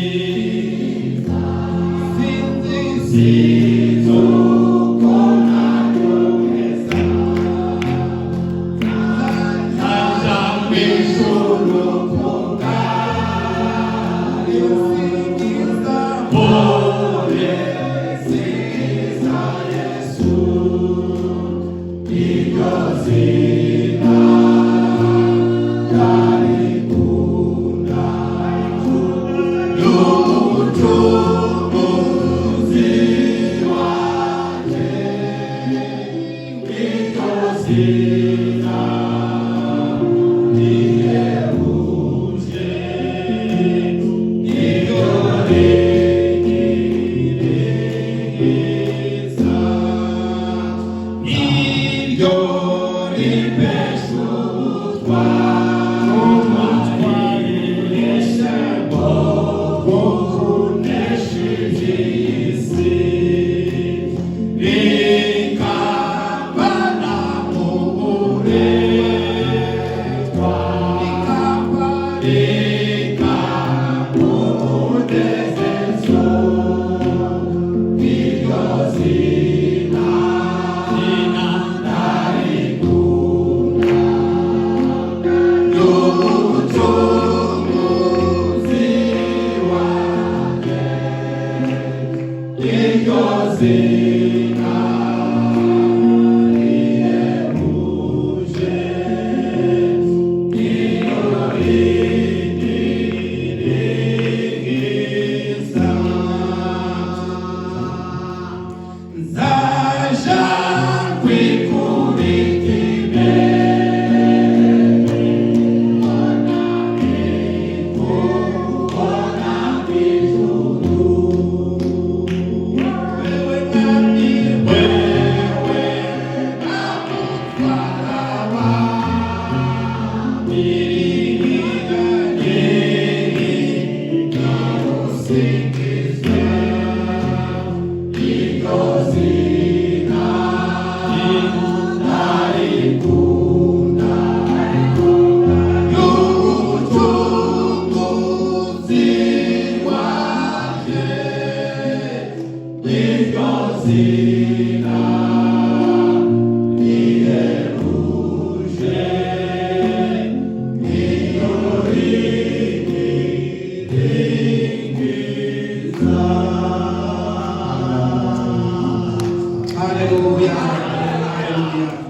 Agakiza. Sinzi, sinzi uko naryoheza. Nzaja mw'ijuru kubwayo. Singiza, mpore singiza Yesu, iryo zina ndarikunda, n'umucunguzi wanje, iryo zina rihebuje, iryo rinkiza, iryo rimpesha ubutwari bwo kunesha iby'isi, rikambana mu buretwa, rikampa umunezero, iryo zina ndarikunda, n'umucunguzi wanje, iryo zina rihebuje, iryo rinkiza. Nzaja kwikubita imbere, kubona mw'ijuru wewe mwami, wewe namutwara wami, usingizwe, iryo zina ndarikunda, n'umucunguzi wanje, iryo zina rihebuje, iryo rinkiza. Haleluya, haleluya.